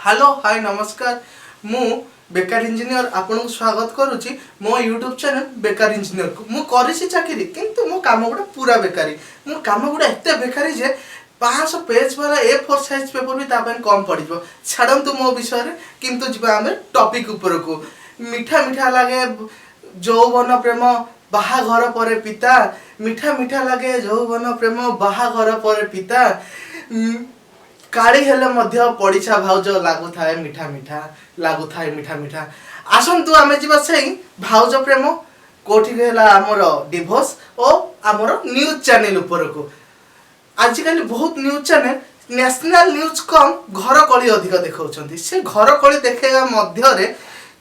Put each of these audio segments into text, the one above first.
Hello, ହାଏ, ନମସ୍କାର। ମୁଁ ବେକାର ଇଞ୍ଜିନିୟର ଆପଣଙ୍କୁ ସ୍ୱାଗତ କରୁଛି ମୋ ୟୁଟ୍ୟୁବ୍ ଚ୍ୟାନେଲ୍ ବେକାର ଇଞ୍ଜିନିୟରକୁ। ମୁଁ କରିଛି ଚାକିରି, କିନ୍ତୁ ମୋ କାମ ଗୁଡ଼ା ପୁରା ବେକାରୀ। ମୋ କାମ ଗୁଡ଼ା ଏତେ ବେକାରୀ ଯେ 500 ପେଜ୍ ବାଲା ଏ4 ସାଇଜ୍ ପେପର୍ ବି ତା ପାଇଁ କମ୍ ପଡ଼ିଯିବ। ଛାଡ଼ନ୍ତୁ ମୋ ବିଷୟରେ, କିନ୍ତୁ ଯିବା ଆମେ ଟପିକ୍ ଉପରକୁ। ମିଠା ମିଠା ଲାଗେ ଯୌବନ ପ୍ରେମ ବାହାଘର ପରେ ପିତା। ମିଠା ମିଠା ଲାଗେ ଯୌବନ ପ୍ରେମ ବାହାଘର ପରେ ପିତା। କାଳି ହେଲେ ମଧ୍ୟ ପଡ଼ିଶା ଭାଉଜ ଲାଗୁଥାଏ ମିଠା ମିଠା, ଲାଗୁଥାଏ ମିଠା ମିଠା। ଆସନ୍ତୁ ଆମେ ଯିବା ସେଇ ଭାଉଜ ପ୍ରେମ କୋଉଠି ହେଲା ଆମର ଡିଭୋର୍ସ ଓ ଆମର ନ୍ୟୁଜ୍ ଚ୍ୟାନେଲ ଉପରକୁ। ଆଜିକାଲି ବହୁତ ନ୍ୟୁଜ୍ ଚ୍ୟାନେଲ ନ୍ୟାସନାଲ ନ୍ୟୁଜ୍ କମ୍, ଘର କଳି ଅଧିକ ଦେଖାଉଛନ୍ତି। ସେ ଘର କଳି ଦେଖାଇବା ମଧ୍ୟରେ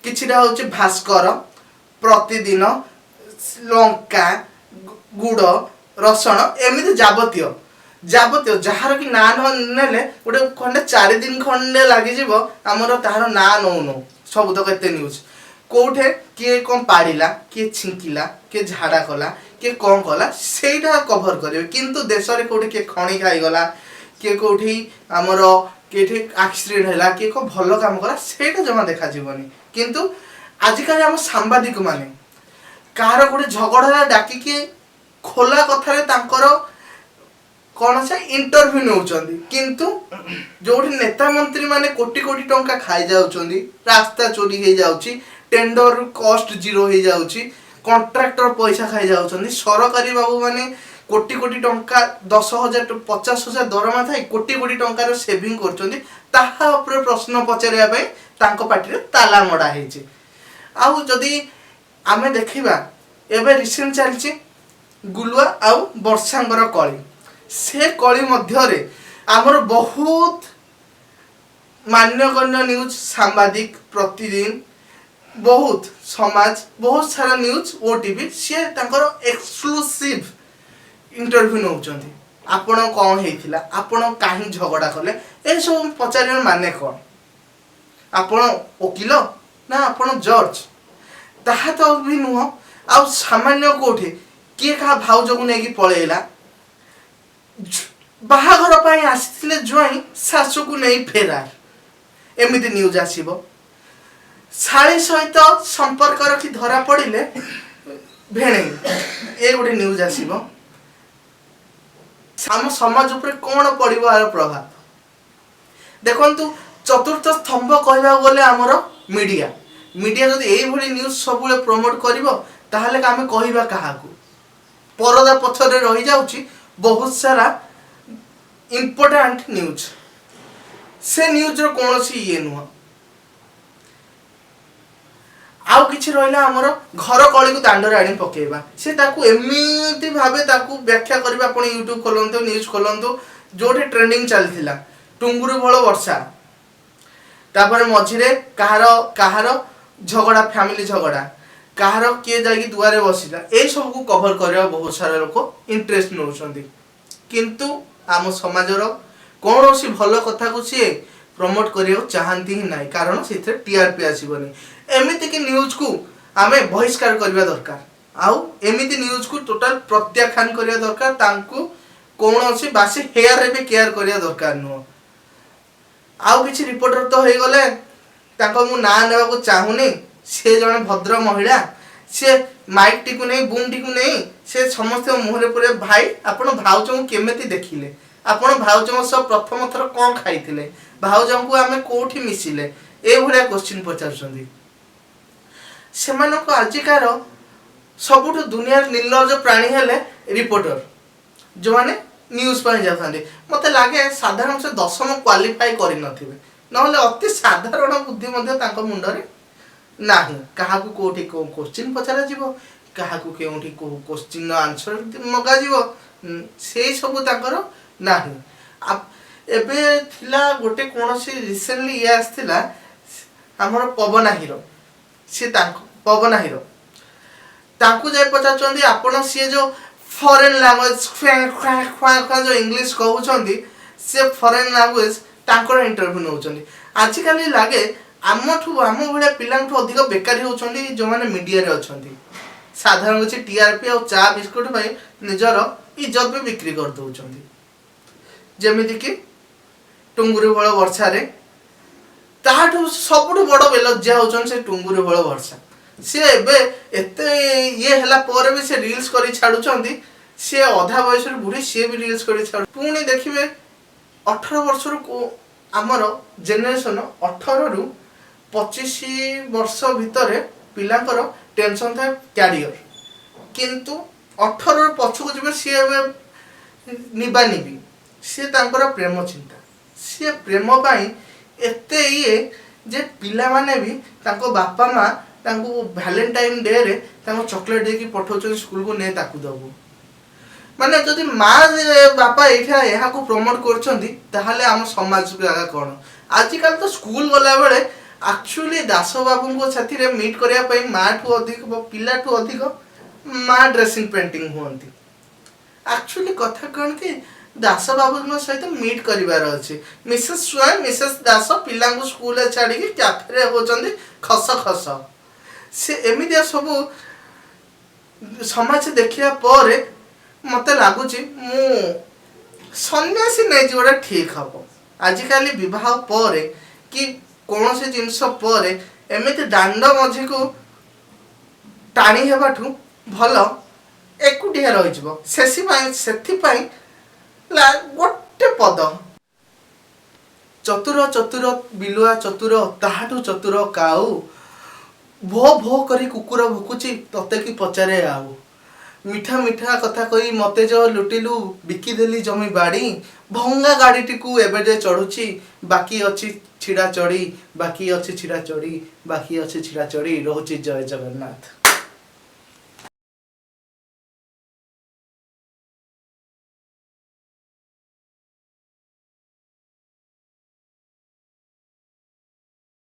କିଛିଟା ହେଉଛି ଭାସ୍କର, ପ୍ରତିଦିନ, ଲଙ୍କା, ଗୁଡ଼, ରସଣ, ଏମିତି ଯାବତୀୟ ଯାବତୀୟ, ଯାହାର କି ନାଁ ନ ନେଲେ ଗୋଟେ ଖଣ୍ଡେ 4 ଦିନ ଖଣ୍ଡେ ଲାଗିଯିବ ଆମର ତାହାର ନାଁ ନଉ ନଉ। ସବୁତକ ଏତେ ନ୍ୟୁଜ୍, କୋଉଠେ କିଏ କ'ଣ ପାରିଲା, କିଏ ଛିଙ୍କିଲା, କିଏ ଝାଡ଼ା କଲା, କିଏ କ'ଣ କଲା, ସେଇଟା କଭର କରିବେ। କିନ୍ତୁ ଦେଶରେ କୋଉଠି କିଏ ଖଣି ଖାଇଗଲା, କିଏ କୋଉଠି ଆମର କେଠି ଆକ୍ସିଡେଣ୍ଟ ହେଲା, କିଏ କ'ଣ ଭଲ କାମ କଲା, ସେଇଟା ଜମା ଦେଖାଯିବନି। କିନ୍ତୁ ଆଜିକାଲି ଆମ ସାମ୍ବାଦିକ ମାନେ କାହାର ଗୋଟେ ଝଗଡ଼ା ହେଲା, ଡାକିକି ଖୋଲା କଥାରେ ତାଙ୍କର କ'ଣ ସେ ଇଣ୍ଟରଭ୍ୟୁ ନେଉଛନ୍ତି। କିନ୍ତୁ ଯୋଉଠି ନେତା ମନ୍ତ୍ରୀ ମାନେ କୋଟି କୋଟି ଟଙ୍କା ଖାଇଯାଉଛନ୍ତି, ରାସ୍ତା ଚୋରି ହେଇଯାଉଛି, ଟେଣ୍ଡର କଷ୍ଟ ଜିରୋ ହେଇଯାଉଛି, କଣ୍ଟ୍ରାକ୍ଟର ପଇସା ଖାଇଯାଉଛନ୍ତି, ସରକାରୀ ବାବୁ ମାନେ କୋଟି କୋଟି ଟଙ୍କା, 10,000, 50,000 ଦରମା ଥାଇ କୋଟି କୋଟି ଟଙ୍କାର ସେଭିଂ କରୁଛନ୍ତି, ତାହା ଉପରେ ପ୍ରଶ୍ନ ପଚାରିବା ପାଇଁ ତାଙ୍କ ପାଟିରେ ତାଲା ମଡ଼ା ହେଇଛି। ଆଉ ଯଦି ଆମେ ଦେଖିବା, ଏବେ ରିସେଣ୍ଟ ଚାଲିଛି ଗୁଲୁଆ ଆଉ ବର୍ଷାଙ୍କର କଳି। ସେ କଳି ମଧ୍ୟରେ ଆମର ବହୁତ ମାନ୍ୟଗଣ୍ୟ ନ୍ୟୁଜ୍ ସାମ୍ବାଦିକ, ପ୍ରତିଦିନ, ବହୁତ ସମାଜ, ବହୁତ ସାରା ନ୍ୟୁଜ୍, ଓଟିଭି, ସିଏ ତାଙ୍କର ଏକ୍ସକ୍ଲୁସିଭ ଇଣ୍ଟରଭ୍ୟୁ ନେଉଛନ୍ତି। ଆପଣ କ'ଣ ହେଇଥିଲା, ଆପଣ କାହିଁ ଝଗଡ଼ା କଲେ, ଏସବୁ ପଚାରିବାର ମାନେ କ'ଣ? ଆପଣ ଓକିଲ ନା ଆପଣ ଜଜ୍? ତାହା ତ ବି ନୁହଁ। ଆଉ ସାମାନ୍ୟ କୋଉଠି କିଏ କାହା ଭାଉଜକୁ ନେଇକି ପଳେଇଲା, ବାହାଘର ପାଇଁ ଆସିଥିଲେ ଜ୍ୱାଇଁ ଶାଶୁକୁ ନେଇ ଫେରାର, ଏମିତି ନ୍ୟୁଜ୍ ଆସିବ। ଶାଳୀ ସହିତ ସମ୍ପର୍କ ରଖି ଧରା ପଡ଼ିଲେ ଭେଣେଇ, ଏ ଗୋଟେ ନ୍ୟୁଜ୍ ଆସିବ। ଆମ ସମାଜ ଉପରେ କ'ଣ ପଡ଼ିବ ଏହାର ପ୍ରଭାବ ଦେଖନ୍ତୁ। ଚତୁର୍ଥ ସ୍ତମ୍ଭ କହିବାକୁ ଗଲେ ଆମର ମିଡ଼ିଆ। ମିଡ଼ିଆ ଯଦି ଏଇଭଳି ନ୍ୟୁଜ୍ ସବୁବେଳେ ପ୍ରମୋଟ କରିବ, ତାହେଲେ ଆମେ କହିବା କାହାକୁ? ପରଦା ପଛରେ ରହିଯାଉଛି ବହୁତ ସାରା ଇମ୍ପୋର୍ଟାଣ୍ଟ ନ୍ୟୁଜ୍। ସେ ନ୍ୟୁଜ୍ର କୌଣସି ଇଏ ନୁହଁ। ଆଉ କିଛି ରହିଲା ଆମର ଘର କଳିକୁ ଦାଣ୍ଡରେ ଆଣି ପକେଇବା। ସେ ତାକୁ ଏମିତି ଭାବେ ତାକୁ ବ୍ୟାଖ୍ୟା କରିବା। ଆପଣ ୟୁଟ୍ୟୁବ ଖୋଲନ୍ତୁ, ନ୍ୟୁଜ୍ ଖୋଲନ୍ତୁ, ଯୋଉଠି ଟ୍ରେଣ୍ଡିଂ ଚାଲିଥିଲା ଟୁଙ୍ଗୁରୁ ଭଳ ବର୍ଷା, ତାପରେ ମଝିରେ କାହାର କାହାର ଝଗଡ଼ା, ଫ୍ୟାମିଲି ଝଗଡ଼ା, କାହାର କିଏ ଯାଇକି ଦୁଆରେ ବସିଲା, ଏଇ ସବୁକୁ କଭର କରିବା ବହୁତ ସାରା ଲୋକ ଇଣ୍ଟରେଷ୍ଟ ନେଉଛନ୍ତି। କିନ୍ତୁ ଆମ ସମାଜର କୌଣସି ଭଲ କଥାକୁ ସିଏ ପ୍ରମୋଟ କରିବାକୁ ଚାହାନ୍ତି ହିଁ ନାହିଁ, କାରଣ ସେଥିରେ ଟିଆରପି ଆସିବନି। ଏମିତିକି ନ୍ୟୁଜ୍କୁ ଆମେ ବହିଷ୍କାର କରିବା ଦରକାର ଆଉ ଏମିତି ନ୍ୟୁଜ୍କୁ ଟୋଟାଲ ପ୍ରତ୍ୟାଖ୍ୟାନ କରିବା ଦରକାର। ତାଙ୍କୁ କୌଣସି ବାସି ହେୟାରରେ ବି କେୟାର କରିବା ଦରକାର ନୁହଁ। ଆଉ କିଛି ରିପୋର୍ଟର ତ ହେଇଗଲେ, ତାଙ୍କ ମୁଁ ନାଁ ନେବାକୁ ଚାହୁଁନି। ସେ ଜଣେ ଭଦ୍ର ମହିଳା, ସେ ମାଇକ୍ଟିକୁ ନେଇ, ବୁମ୍ଟିକୁ ନେଇ ସେ ସମସ୍ତଙ୍କ ମୁହଁରେ ପୁରେ, "ଭାଇ, ଆପଣ ଭାଉଜଙ୍କୁ କେମିତି ଦେଖିଲେ? ଆପଣ ଭାଉଜଙ୍କ ସହ ପ୍ରଥମ ଥର କ'ଣ ଖାଇଥିଲେ? ଭାଉଜଙ୍କୁ ଆମେ କୋଉଠି ମିଶିଲେ?" ଏଇଭଳିଆ କୋଶ୍ଚିନ୍ ପଚାରୁଛନ୍ତି। ସେମାନଙ୍କ ଆଜିକାର ସବୁଠୁ ଦୁନିଆର ନିର୍ଲଜ୍ଜ ପ୍ରାଣୀ ହେଲେ ରିପୋର୍ଟର, ଯେଉଁମାନେ ନ୍ୟୁଜ୍ ପାଇଁ ଯାଉଥାନ୍ତି। ମୋତେ ଲାଗେ ସାଧାରଣ ସେ 10ମ କ୍ୱାଲିଫାଇ କରିନଥିବେ, ନହେଲେ ଅତି ସାଧାରଣ ବୁଦ୍ଧି ମଧ୍ୟ ତାଙ୍କ ମୁଣ୍ଡରେ ନାହିଁ। କାହାକୁ କୋଉଠି କେଉଁ କୋଶ୍ଚିନ୍ ପଚରାଯିବ, କାହାକୁ କେଉଁଠି କେଉଁ କୋଶ୍ଚିନ୍ର ଆନ୍ସର ମଗାଯିବ, ସେଇ ସବୁ ତାଙ୍କର ନାହିଁ। ଏବେ ଥିଲା ଗୋଟେ କୌଣସି ରିସେଣ୍ଟଲି ଇଏ ଆସିଥିଲା ଆମର ପବନା ହିରୋ, ସିଏ ତାଙ୍କୁ ପବନା ହିରୋ ତାଙ୍କୁ ଯାଇ ପଚାରୁଛନ୍ତି, ଆପଣ ସିଏ ଯୋଉ ଫରେନ୍ ଲାଙ୍ଗୁଏଜ ଖୁଆ ଖୁଆ ଖୁଆ ଯୋଉ ଇଂଲିଶ କହୁଛନ୍ତି, ସେ ଫରେନ୍ ଲାଙ୍ଗୁଏଜ ତାଙ୍କର ଇଣ୍ଟରଭ୍ୟୁ ନେଉଛନ୍ତି। ଆଜିକାଲି ଲାଗେ ଆମଠୁ, ଆମ ଭଳିଆ ପିଲାଙ୍କଠୁ ଅଧିକ ବେକାରୀ ହେଉଛନ୍ତି ଯେଉଁମାନେ ମିଡ଼ିଆରେ ଅଛନ୍ତି। ସାଧାରଣ କିଛି ଟିଆରପି ଆଉ ଚା ବିସ୍କୁଟ ପାଇଁ ନିଜର ଇଜ୍ଜତ ବି ବିକ୍ରି କରିଦେଉଛନ୍ତି। ଯେମିତିକି ଟୁଙ୍ଗୁରୁ ଭଳ ବର୍ଷାରେ ତାହାଠୁ ସବୁଠୁ ବଡ଼ ବେଲଜ୍ଜା ହେଉଛନ୍ତି ସେ ଟୁଙ୍ଗୁରୁ ବଳ ବର୍ଷା। ସିଏ ଏବେ ଏତେ ଇଏ ହେଲା ପରେ ବି ସେ ରିଲ୍ସ କରି ଛାଡ଼ୁଛନ୍ତି। ସିଏ ଅଧା ବୟସରୁ ବୁଢ଼ୀ, ସିଏ ବି ରିଲ୍ସ କରି ଛାଡ଼ୁ। ପୁଣି ଦେଖିବେ 18 ବର୍ଷରୁ ଆମର ଜେନେରେସନ୍ 18ରୁ 25 ବର୍ଷ ଭିତରେ ପିଲାଙ୍କର ଟେନସନ୍ ଥାଏ କ୍ୟାରିୟର। କିନ୍ତୁ 18ରୁ ପଛକୁ ଯିବେ, ସିଏ ଏବେ ନିବା ନିବି, ସିଏ ତାଙ୍କର ପ୍ରେମ ଚିନ୍ତା। ସିଏ ପ୍ରେମ ପାଇଁ ଏତେ ଇଏ ଯେ ପିଲାମାନେ ବି ତାଙ୍କ ବାପା ମା ତାଙ୍କୁ ଭ୍ୟାଲେଣ୍ଟାଇନ୍ ଡେରେ ତାଙ୍କୁ ଚକୋଲେଟ୍ ଦେଇକି ପଠାଉଛନ୍ତି ସ୍କୁଲକୁ, ନେ ତାକୁ ଦେବୁ। ମାନେ ଯଦି ମା ବାପା ଏଇଠା ଏହାକୁ ପ୍ରମୋଟ କରୁଛନ୍ତି, ତାହେଲେ ଆମ ସମାଜ ଜାଗା କ'ଣ? ଆଜିକାଲି ତ ସ୍କୁଲ ଗଲାବେଳେ ଆକ୍ଚୁଆଲି ଦାସ ବାବୁଙ୍କ ସାଥିରେ ମିଟ୍ କରିବା ପାଇଁ ମାଠୁ ଅଧିକ, ପିଲାଠୁ ଅଧିକ ମା ଡ୍ରେସିଂ ପେଣ୍ଟିଂ ହୁଅନ୍ତି। ଆକ୍ଚୁଆଲି କଥା କ'ଣ କି ଦାସ ବାବୁଙ୍କ ସହିତ ମିଟ୍ କରିବାର ଅଛି। ମିସେସ୍ ସ୍ୱାଇଁ, ମିସେସ୍ ଦାସ ପିଲାଙ୍କୁ ସ୍କୁଲରେ ଛାଡ଼ିକି କ୍ୟାଫେରେ ହେଉଛନ୍ତି ଖସ ଖସ। ସେ ଏମିତିଆ ସବୁ ସମାଜ ଦେଖିବା ପରେ ମୋତେ ଲାଗୁଛି ମୁଁ ସନ୍ନ୍ୟାସୀ ନେଇଯିବାଟା ଠିକ୍ ହବ। ଆଜିକାଲି ବିବାହ ପରେ କି କୌଣସି ଜିନିଷ ପରେ ଏମିତି ଦାଣ୍ଡ ମଝିକୁ ଟାଣି ହେବାଠୁ ଭଲ ଏକୁଟିଆ ରହିଯିବ। ସେଥିପାଇଁ ଗୋଟେ ପଦ, ଚତୁର ଚତୁର ବିଲୁଆ ଚତୁର, ତାହାଠୁ ଚତୁର କାଉ, ଭୋ ଭୋ କରି କୁକୁର ଭୁକୁଛି ତତେ କି ପଚାରେ ଆଉ। ମିଠା ମିଠା କଥା କହି ମତେ ଯୋ ଲୁଟିଲୁ, ବିକିଦେଲି ଜମି ବାଡ଼ି, ଭଙ୍ଗା ଗାଡ଼ିଟିକୁ ଏବେ ଯେ ଚଢ଼ୁଛି, ବାକି ଅଛି ଛିଡ଼ା ଚଢ଼ି, ବାକି ଅଛି ଛିଡ଼ା ଚଢ଼ି, ବାକି ଅଛି ଛିଡ଼ା ଚଢ଼ି। ରହୁଛି, ଜୟ ଜଗନ୍ନାଥ।